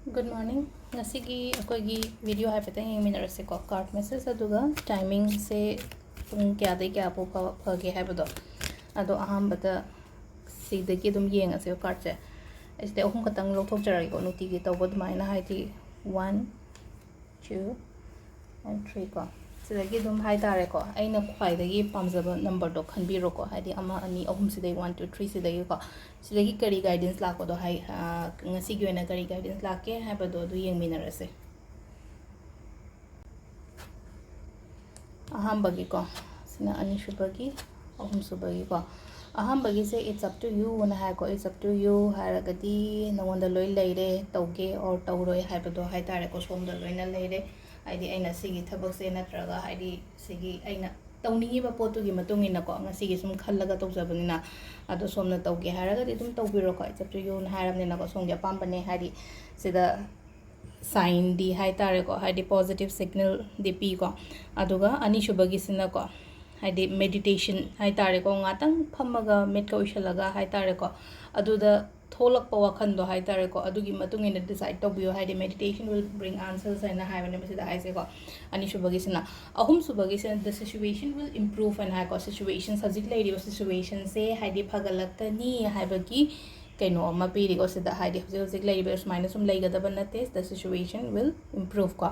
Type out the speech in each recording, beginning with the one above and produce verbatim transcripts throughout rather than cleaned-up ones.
Good morning. ꯉꯁꯤꯒꯤ ꯑꯩꯈꯣꯏꯒꯤ video ꯍꯥꯏꯐꯦꯠꯇꯪ ꯌꯦꯡꯃꯤꯟꯅꯔꯁꯤꯀꯣ. Card message ꯑꯗꯨꯒ timingꯁꯦ ꯄꯨꯡ ꯀꯌꯥꯗꯩ ꯀꯌꯥ ꯐꯥꯎ ꯐ-, ꯐꯒꯦ ꯍꯥꯏꯕꯗꯣ. ꯑꯗꯣ ꯑꯍꯥꯟꯕꯗ ꯁꯤꯗꯒꯤ ꯑꯗꯨꯝ ꯌꯦꯡꯉꯁꯦꯕ cardꯁꯦ. ꯑꯩ ꯁꯤꯗꯩ ꯑꯍꯨꯝ ꯈꯛꯇꯪ ꯂꯧꯊꯣꯛꯆꯔꯒꯦꯀꯣ, ꯅꯨꯡꯇꯤꯒꯤ ꯇꯧꯕ ꯑꯗꯨꯃꯥꯏꯅ, ꯍꯥꯏꯗꯤ one, two and three ꯀꯣ. ꯁꯤꯗꯒꯤ ꯑꯗꯨꯝ ꯍꯥꯏꯇꯥꯔꯦꯀꯣ, ꯑꯩꯅ ꯈ꯭ꯋꯥꯏꯗꯒꯤ ꯄꯥꯝꯖꯕ numberꯗꯣ ꯈꯟꯕꯤꯔꯣꯀꯣ, ꯍꯥꯏꯗꯤ ꯑꯃ, ꯑꯅꯤ, ꯑꯍꯨꯝ, ꯁꯤꯗꯩ one, two, three ꯁꯤꯗꯒꯤꯀꯣ. ꯁꯤꯗꯒꯤ ꯀꯔꯤ guidance ꯂꯥꯛꯄꯗꯣ ꯍꯥꯏ-, ꯑ, ꯉꯁꯤꯒꯤ ꯑꯣꯏꯅ ꯀꯔꯤ guidance ꯂꯥꯛꯀꯦ ꯍꯥꯏꯕꯗꯣ ꯑꯗꯨ ꯌꯦꯡꯃꯤꯟꯅꯔꯁꯦ꯫ ꯑꯍꯥꯟꯕꯒꯤꯀꯣ, ꯁꯤꯅ ꯑꯅꯤꯁꯨꯕꯒꯤ, ꯑꯍꯨꯝꯁꯨꯕꯒꯤꯀꯣ. ꯑꯍꯥꯟꯕꯒꯤꯁꯦ "It's up to you" ꯑꯅ ꯍꯥꯏꯀꯣ. "It's up to you" ꯍꯥꯏꯔꯒꯗꯤ ꯅꯉꯣꯟꯗ ꯂꯣꯏ ꯂꯩꯔꯦ, ꯇꯧꯒꯦ or ꯇꯧꯔꯣꯏ ꯍꯥꯏꯕꯗꯣ ꯍꯥꯏꯇꯥꯔꯦꯀꯣ, ꯁꯣꯝꯗ ꯂꯣꯏꯅ ꯂꯩꯔꯦ. ꯍꯥꯏꯗꯤ ꯑꯩꯅ ꯁꯤꯒꯤ ꯊꯕꯛꯁꯦ ꯅꯠꯇ꯭ꯔꯒ ꯍꯥꯏꯗꯤ ꯁꯤꯒꯤ ꯑꯩꯅ ꯇꯧꯅꯤꯡꯉꯤꯕ ꯄꯣꯠꯇꯨꯒꯤ ꯃꯇꯨꯡ ꯏꯟꯅꯀꯣ, ꯉꯁꯤꯒꯤ ꯁꯨꯝ ꯈꯜꯂꯒ ꯇꯧꯖꯕꯅꯤꯅ, ꯑꯗꯣ ꯁꯣꯝꯅ ꯇꯧꯒꯦ ꯍꯥꯏꯔꯒꯗꯤ ꯑꯗꯨꯝ ꯇꯧꯕꯤꯔꯣꯀꯣ, "It's up to you" ꯅ ꯍꯥꯏꯔꯕꯅꯤꯅꯀꯣ, ꯁꯣꯝꯒꯤ ꯑꯄꯥꯝꯕꯅꯦ. ꯍꯥꯏꯗꯤ ꯁꯤꯗ signꯗꯤ ꯍꯥꯏꯇꯥꯔꯦꯀꯣ, ꯍꯥꯏꯗꯤ positive signalꯗꯤ ꯄꯤꯀꯣ. ꯑꯗꯨꯒ ꯑꯅꯤꯁꯨꯕꯒꯤꯁꯤꯅꯀꯣ, ꯍꯥꯏꯗꯤ meditation ꯍꯥꯏꯇꯥꯔꯦꯀꯣ, ꯉꯥꯛꯇꯪ ꯐꯝꯃꯒ ꯃꯤꯠꯀ ꯎꯏꯁꯜꯂꯒ ꯍꯥꯏꯇꯥꯔꯦꯀꯣ, ꯑꯗꯨꯗ ꯊꯣꯛꯂꯛꯄ ꯋꯥꯈꯜꯗꯣ ꯍꯥꯏꯇꯥꯔꯦꯀꯣ, ꯑꯗꯨꯒꯤ ꯃꯇꯨꯡ ꯏꯟꯅ decide ꯇꯧꯕꯤꯌꯣ, ꯍꯥꯏꯗꯤ "Meditation will bring answers" ꯍꯥꯏꯅ ꯍꯥꯏꯕꯅꯦ ꯃꯁꯤꯗ ꯍꯥꯏꯁꯦꯀꯣ. ꯑꯅꯤꯁꯨꯕꯒꯤꯁꯤꯅ. ꯑꯍꯨꯝꯁꯨꯕꯒꯤꯁꯤꯅ "The situation will improve" ꯍꯥꯏꯅ ꯍꯥꯏꯀꯣ. Situations, ꯍꯧꯖꯤꯛ ꯂꯩꯔꯤꯕ situationꯁꯦ ꯍꯥꯏꯗꯤ ꯐꯒꯠꯂꯛꯀꯅꯤ ꯍꯥꯏꯕꯒꯤ ꯀꯩꯅꯣ ꯑꯃ ꯄꯤꯔꯤꯀꯣ ꯁꯤꯗ, ꯍꯥꯏꯗꯤ ꯍꯧꯖꯤꯛ ꯍꯧꯖꯤꯛ ꯂꯩꯔꯤꯕ ꯁꯨꯃꯥꯏꯅ ꯁꯨꯝ ꯂꯩꯒꯗꯕ ꯅꯠꯇꯦ, "The situation will improve" ꯀꯣ.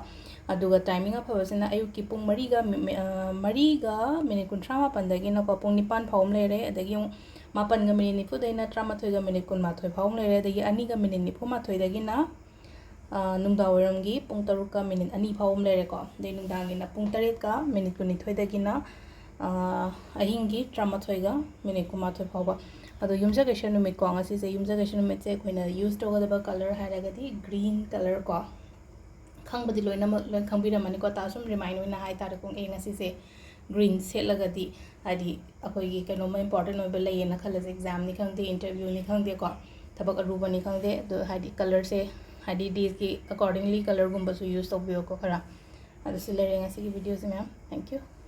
ꯑꯗꯨꯒ timing ꯑꯐꯕꯁꯤꯅ ꯑꯌꯨꯛꯀꯤ ꯄꯨꯡ ꯃꯔꯤꯒ ꯃꯤ-, ꯃꯤ-, ꯑ, ꯃꯔꯤꯒ ꯃꯤꯅꯤꯠ ꯀꯨꯟꯊ꯭ꯔꯥ ꯃꯥꯄꯟꯗꯒꯤꯅꯀꯣ ꯄꯨꯡ ꯅꯤꯄꯥꯟ ꯐꯥꯎ ꯑꯃ ꯂꯩꯔꯦ, ꯑꯗꯒꯤ ꯑꯃꯨꯛ ꯃꯥꯄꯟꯒ ꯃꯤꯅꯤꯠ ꯅꯤꯐꯨꯗꯩꯅ ꯇꯔꯥꯃꯥꯊꯣꯏꯒ ꯃꯤꯅꯤꯠ ꯀꯨꯟꯃꯥꯊꯣꯏ ꯐꯥꯎ ꯑꯃ ꯂꯩꯔꯦ, ꯑꯗꯒꯤ ꯑꯅꯤꯒ ꯃꯤꯅꯤꯠ ꯅꯤꯐꯨꯃꯥꯊꯣꯏꯗꯒꯤꯅ, ꯑ, ꯅꯨꯡꯗꯥꯡꯋꯥꯏꯔꯝꯒꯤ ꯄꯨꯡ ꯇꯔꯨꯛꯀ ꯃꯤꯅꯤꯠ ꯑꯅꯤ ꯐꯥꯎ ꯑꯃ ꯂꯩꯔꯦꯀꯣ, ꯑꯗꯩ ꯅꯨꯡꯗꯥꯡꯒꯤꯅ ꯄꯨꯡ ꯇꯔꯦꯠꯀ ꯃꯤꯅꯤꯠ ꯀꯨꯟꯅꯤꯊꯣꯏꯗꯒꯤꯅ, ꯑ, ꯑꯍꯤꯡꯒꯤ ꯇꯔꯥꯃꯥꯊꯣꯏꯒ ꯃꯤꯅꯤꯠ ꯀꯨꯟꯃꯥꯊꯣꯏ ꯐꯥꯎꯕ꯫ ꯑꯗꯣ ꯌꯨꯝꯖꯀꯩꯁ ꯅꯨꯃꯤꯠꯀꯣ, ꯉꯁꯤꯁꯦ ꯌꯨꯝꯖꯀꯩꯁ ꯅꯨꯃꯤꯠꯁꯦ ꯑꯩꯈꯣꯏꯅ use ꯇꯧꯒꯗꯕ colour ꯍꯥꯏꯔꯒꯗꯤ green colour ꯀꯣ. ꯈꯪꯕꯗꯤ ꯂꯣꯏꯅꯃꯛ ꯂꯣꯏ ꯈꯪꯕꯤꯔꯝꯃꯅꯤꯀꯣ, ꯇꯥ ꯁꯨꯝ remind ꯑꯣꯏꯅ ꯍꯥꯏꯇꯥꯔꯦꯀꯣ, ꯑꯦ, ꯉꯁꯤꯁꯦ green ꯁꯦꯠꯂꯒꯗꯤ ꯍꯥꯏꯗꯤ ꯑꯩꯈꯣꯏꯒꯤ ꯀꯩꯅꯣꯝꯃ important ꯑꯣꯏꯕ ꯂꯩꯌꯦꯅ ꯈꯜꯂꯁꯦ, examꯅꯤ ꯈꯪꯗꯦ, interviewꯅꯤ ꯈꯪꯗꯦꯀꯣ, ꯊꯕꯛ ꯑꯔꯨꯕꯅꯤ ꯈꯪꯗꯦ, ꯑꯗꯣ ꯍꯥꯏꯗꯤ colourꯁꯦ ꯍꯥꯏꯗꯤ dayꯒꯤ accordingly colourꯒꯨꯝꯕꯁꯨ use ꯇꯧꯕꯤꯌꯣꯀꯣ ꯈꯔ꯫ ꯑꯗꯨ ꯁꯤ ꯂꯩꯔꯦ ꯉꯁꯤꯒꯤ videoꯁꯦ ꯃꯌꯥꯝ꯫ Thank you.